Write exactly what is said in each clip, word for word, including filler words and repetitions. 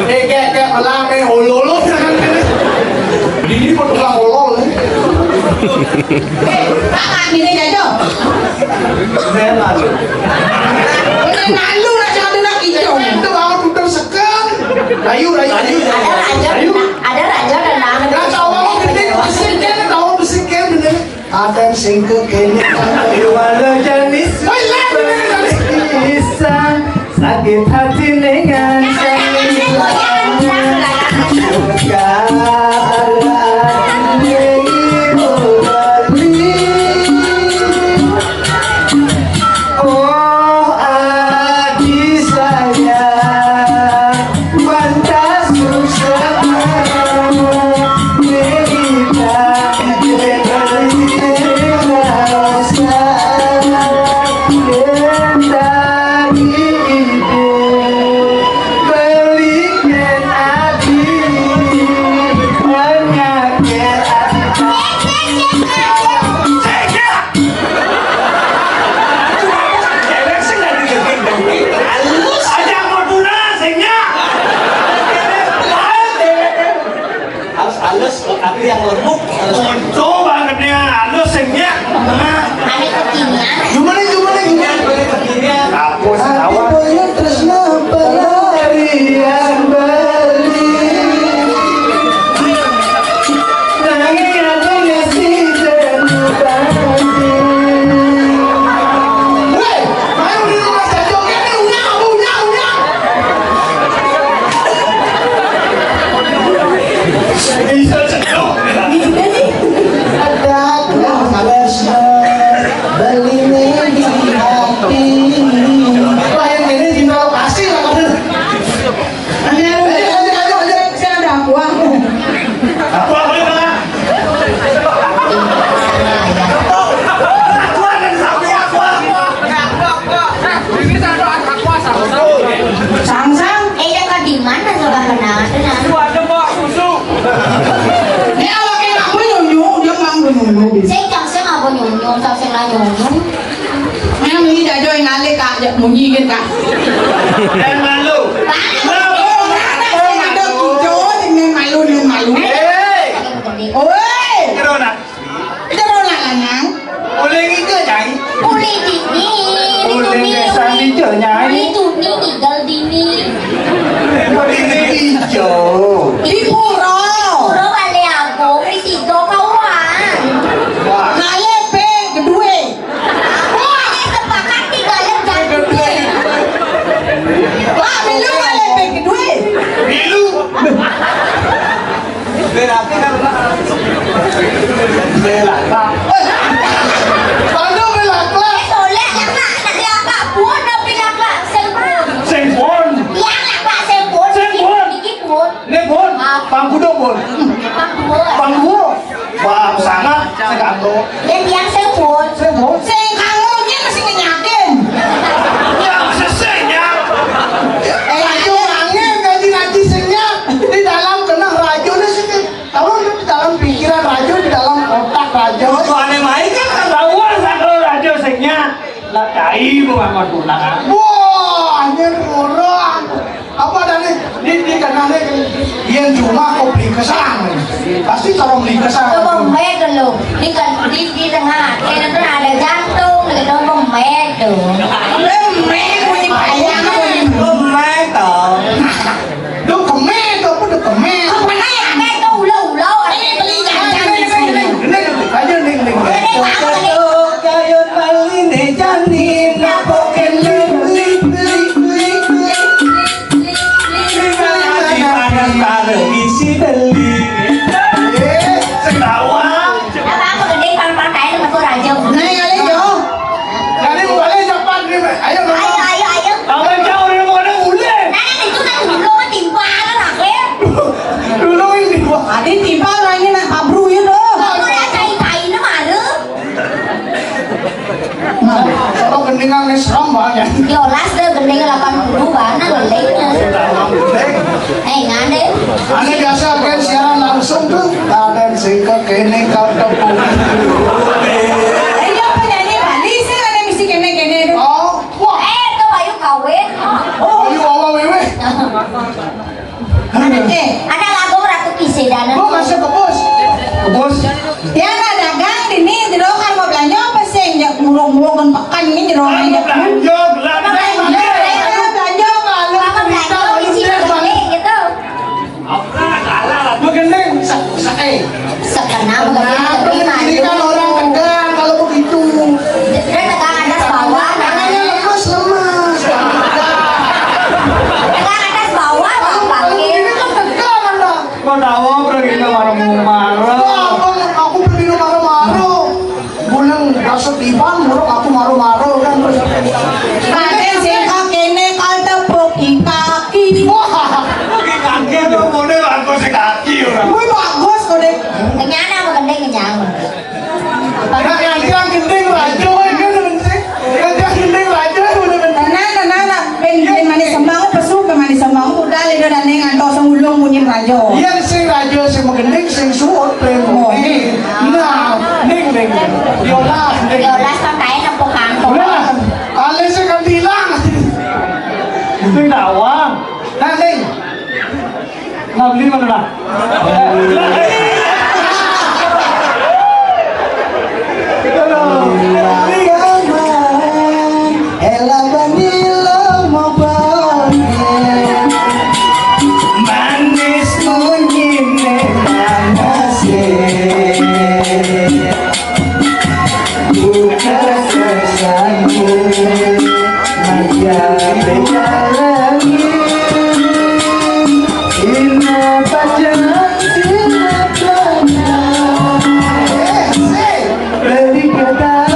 Eh, kayak, kayak malam, eh, ololo, jangan kene. Ini mau tukang olol, eh. Eh, Pak, Pak, gini aja. Saya malu. Udah malu lah, jangan ada lagi, dong. Itu bangun udah sekel. Ayo, ayo, ayo. Ada raja, ayo. Ada raja dan nama. Nah, tahu apa gede, pasti kan, tahu pasti kan, bener. Ada sing kekene. Iwala janis. Woi, lah, bener, bener. Bisa sakit hati dengan janis. Suka ada hati yang ibu beli. Oh, adi saya. Halus, halus, tapi yang lembut. Untung banget nih, halus sing nya. Nah. Ada kekinian. Gimana, gimana, gimana? Ada kekinian. Hapus, hati awal. Boyo tresno pelarian balik. Nanging aku masih terluka. Weh, ayo di rumah saja, oke, ini unyang, apa unyang, unyang? Bisa cedok. Ini juga nih. Ada aku, beli di hati. Wah, yang ini di lokasi lah, kader. Ayo, ayo, ayo, ayo, ayo. Saya ada aqua. Aqua boleh, Pak? Aqua, ada aqua, aqua. Ini satu aqua, satu. Sang, sang. Eh, yang di mana coba kenal? Itu ada, Pak, susu. Ini awaknya nggak boleh nyunyu, dia nggak boleh nyunyu. Saya cang, saya nggak boleh nyunyu, cang, saya nggak nyunyu. Yang ini jajo yang ngalih, Kak, jak munyi gitu, Kak. Dan malu. Pak, ada hijau, ini malu, ini malu. Hei. Oi. Kira nak. Kira nak lanang. Boleh gitu, Cai? Boleh dini. Boleh dini, besan boleh. Hijau, Nyai. Boleh dini, tinggal dini. Boleh hijau. Di pura. Pura balik aku, di situ kawan. Wah. Ngalih pe kedua. Wah, sepakat di dalam jantungnya. Wah, belum ada yang kedua. Milu. Berarti kan bela. Kalau bela, Pak. Eh, boleh ya, Pak. Nanti apa? Buat tapi ya, Pak. Sempun. Sempun. Iya, Pak, sempun. Sempun. Ini, ini, Bun. Ini, Bun. Ah. Pangkudo, Bun. Pangkudo. Pangkudo. Wah, sangat segato. Ya, tiang sempun. Sempun. Sing kanggo, dia masih ngenyakin. Ya, sesenya. Eh, rajo angin, ngaji-ngaji senya. Di dalam kena rajo ni sini. Tahu di dalam pikiran rajo, di dalam otak rajo. Tuh aneh main kan, tahu lah, kalau rajo senya. Lah, cai mau ngaku tunangan. Wah, ini orang. Apa ada nih? Ini, ini kena nih. Yang cuma kau beli kesang. Pasti tolong beli kesang. Coba mbak dulu. Di, di, di tengah. Ini tuh ada jantung. Gitu, mbak tuh. Mbak bunyi bayang. Mbak tuh. Duh, kemeh tuh, apa duh kemeh? Apa nih? Apa itu ulo-ulo? Ini beli jangan. Ini, ini, ini, ini. Ayo, ning, ning. Ini, ini, ini. Kayun maline jani napoke beli, beli, beli, beli. Di mana, di mana, taruh isi beli. Eh, sekawan. Apa aku gede, pang-pang kain, metu raja. Nah, yang lain, yo. Jadi, mulai cepat nih, Mek. Ayo, Mek. Ayo, ayo, ayo. Tangan jauh, udah mau ada mulai. Nah, nah, itu kan dulu, timpal, lah, ya. Dulu ini, Pak. Adi timpal, orangnya nak pabru, ya, tuh. Kamu lihat tai-tai ini, mana? Nah, kalau gendingan nih serem banget. Yolas deh, gending delapan puluh, mana lelengnya. Eh, ngandeng. Anda biasa kan siaran langsung. Eh, ada lagu Ratu Kise dana. Gua masih kebus. Kebus. Ya, ada dagang di ni, di lo kan mau belanja apa sih? Yang murung-murung pekan ini, di lo kan. Mau belanja, belanja. Mau belanja, belanja. Mau belanja, isi belanja gitu. Apa? Salah. Mau gendeng, sa-, sa-, eh. Sekenal mau gendeng, ini kan orang tegang kalau begitu. Dia tegang atas bawah, tangannya lemes, lemes. Tegang atas bawah, Bang. Kalau ini kan tegang, Anda. Kok tahu pergi ke warung marah? Wah, Bang, aku pergi ke marah-marah. Bulan dasar tiban, burung aku marah-marah kan. Pakai sih kaki ini, kalau tepuk di kaki. Wah, di kaki lo, model aku si kaki orang. Wih, bagus, kode. Kenyang apa gendeng kenyang? Nah, yang bilang gending rajo, ini udah bener. Yang bilang gending rajo, ini udah bener. Nah, nah, nah, nah, nah. Ben, ben manis semang, pesu, ben manis semang. Udah, lido dan neng, anto sing ulung munyin rajo. Iya, sing rajo, sing magending, sing suut, ben. Oh, muni. Nah, ning, ning. Yolas, ning. Yolas, pakai nepuk kangkung. Udah, alis kan hilang. Itu dakwah. Nah, ning. Nah, beli mana, nah? Ela vanilla mau pakai. Manis kunyit manis. Buka sesanggup manja pecalangi. Ina pacaran silakan. Beri kata,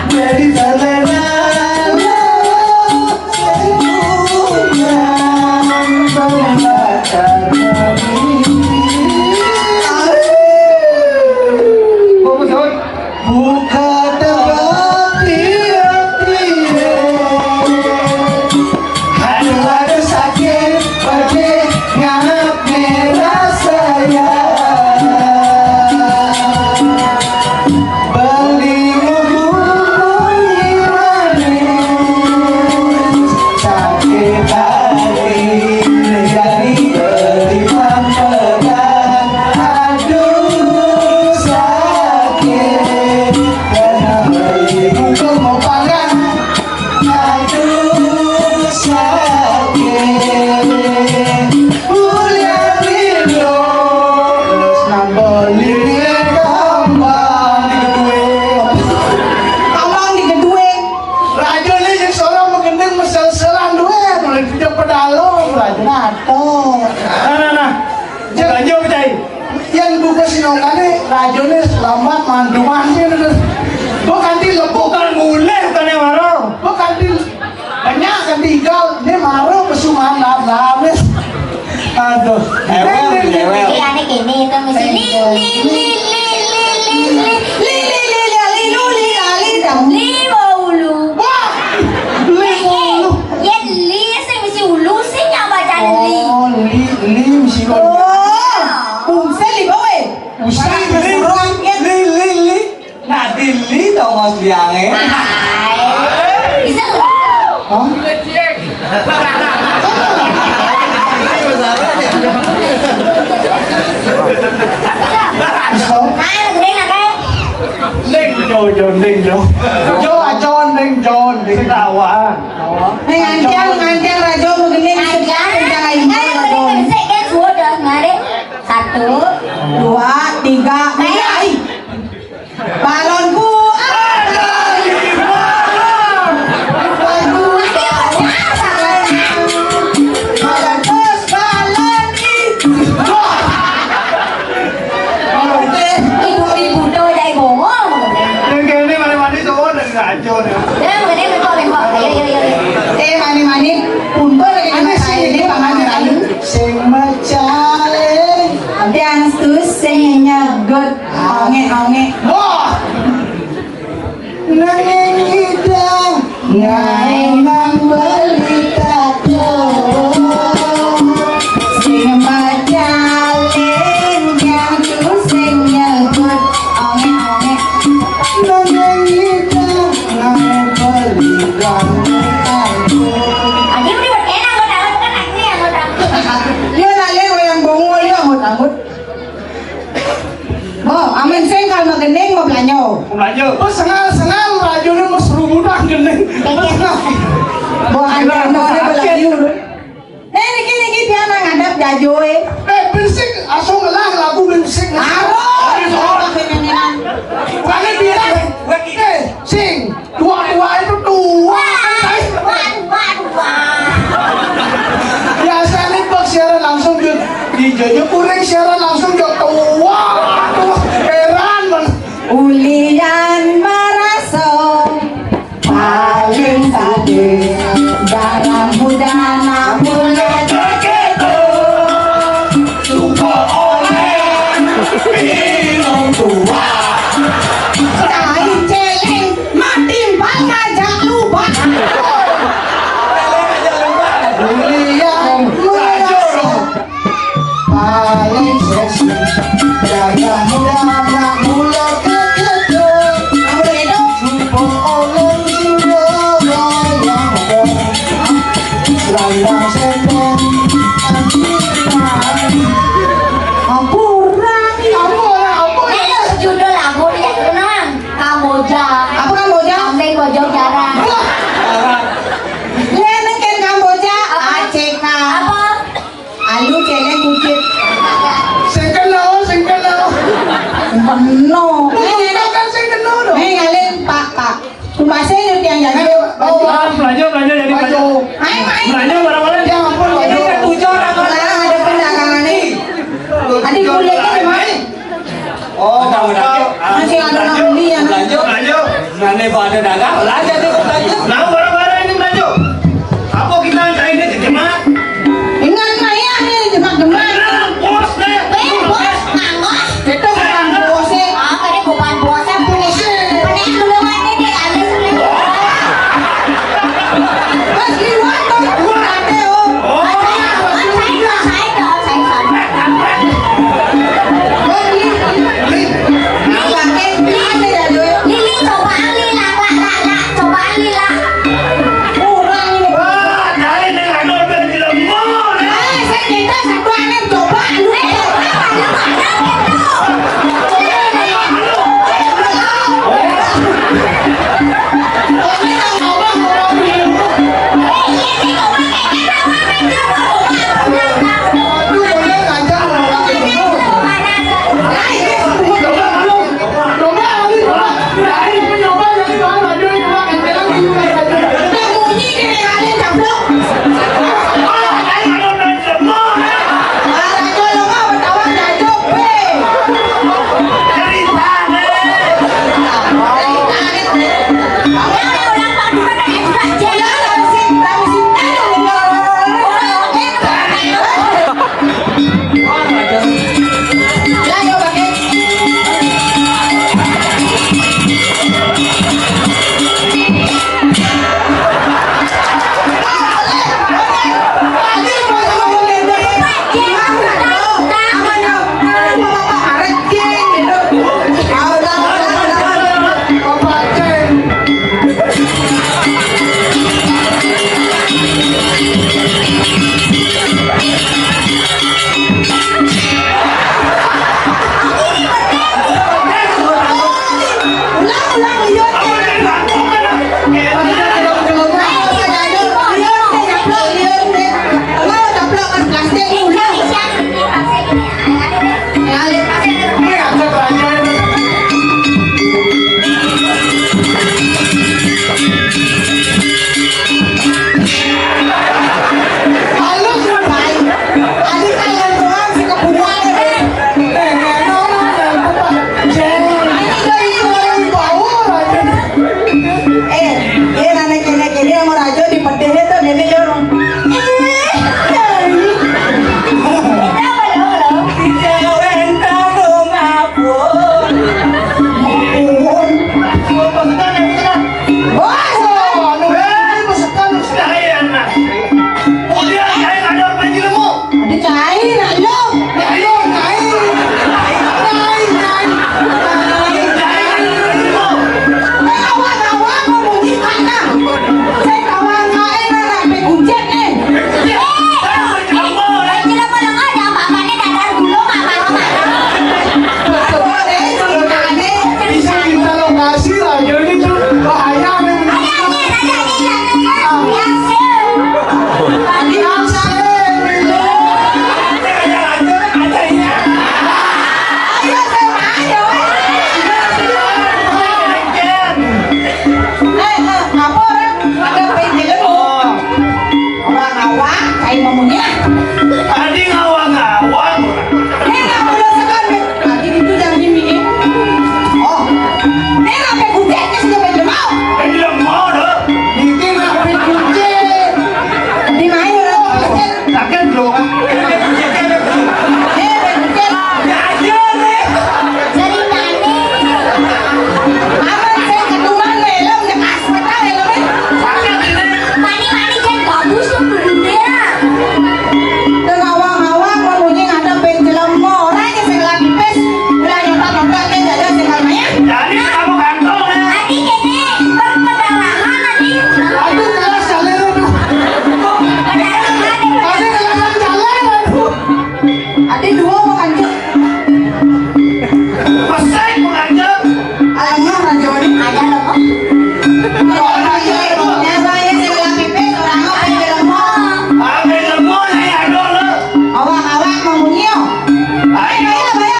beri salera. Buka tempat tiap-tiap. Aduh, aduh, sakit, pedih, ngap, merah, sayang. Beli ngehubungi manis, sakit hati, jadi beri pamperan. Aduh, sakit, karena beli bukan mau pakai. Aduh, sakit. Ulian lilo. Terus nambah lirik tambah di kedue. Tambah di kedue. Rajo ni yang seorang mengendeng mesel-selan duit. Mulai tidak pedalong. Rajo nato. Nah, nah, nah. Jangan jauh, Cai. Yang buka sinongkane, rajone selamat manduman. Bukan di lepuk. Bukan mulai, bukan yang marah. Bukan di banyak kan tinggal, ini marah pesuman lamis. Aduh. Ewel, ewel. Iya, ini gini, itu mesti li, li, li, li, li, li, li, li, li, li, li, li, lu, li, la, li, dam, li, wo, ulu. Wah, li, wo, ulu. Yen li, sing mesti ulu, sing yang baca li. Oh, li, li, mesti ulu. Oh, bungsa li, boy. Mesti li, li, li, li, li. Nah, Dili dong, Mas Biange. Hai. Bisa nggak? Hah? Bisa. Nah, yang gede nggak, Kak? Ning, Jo, Jo, ning, Jo. Jo, Ajon, ning, Jon, ning. Ketawa. Ning, antiang, antiang, Rajo, begini, antiang, antiang, ayo, Rajo. Satu, dua, tiga, mulai. Balonku ada lima. Balonku ada lima. Balon bos, balon itu. Ibu-ibu tuh dari Bongo. Yang kayak ini mani-mani tuh dari Rajo nih. Ya, begini, bengkok, bengkok. Iya, iya, iya, iya. Eh, mani-mani, puntul. Yo, eh. Eh, berisik, langsung ngelah lagu berisik. Harus. Bukannya bilang, eh, sing, tua-tua itu tua, kan, guys? Biasanya bak siaran langsung, Jun. Di Jojo Kuring siaran langsung, Jun. Tua, tua. Heran, man. Ulian maraso paling tadi, darah muda namun Suka oleh minum tua. Cai celeng matimbal ngajak lubak. Ulian maraso paling seksi.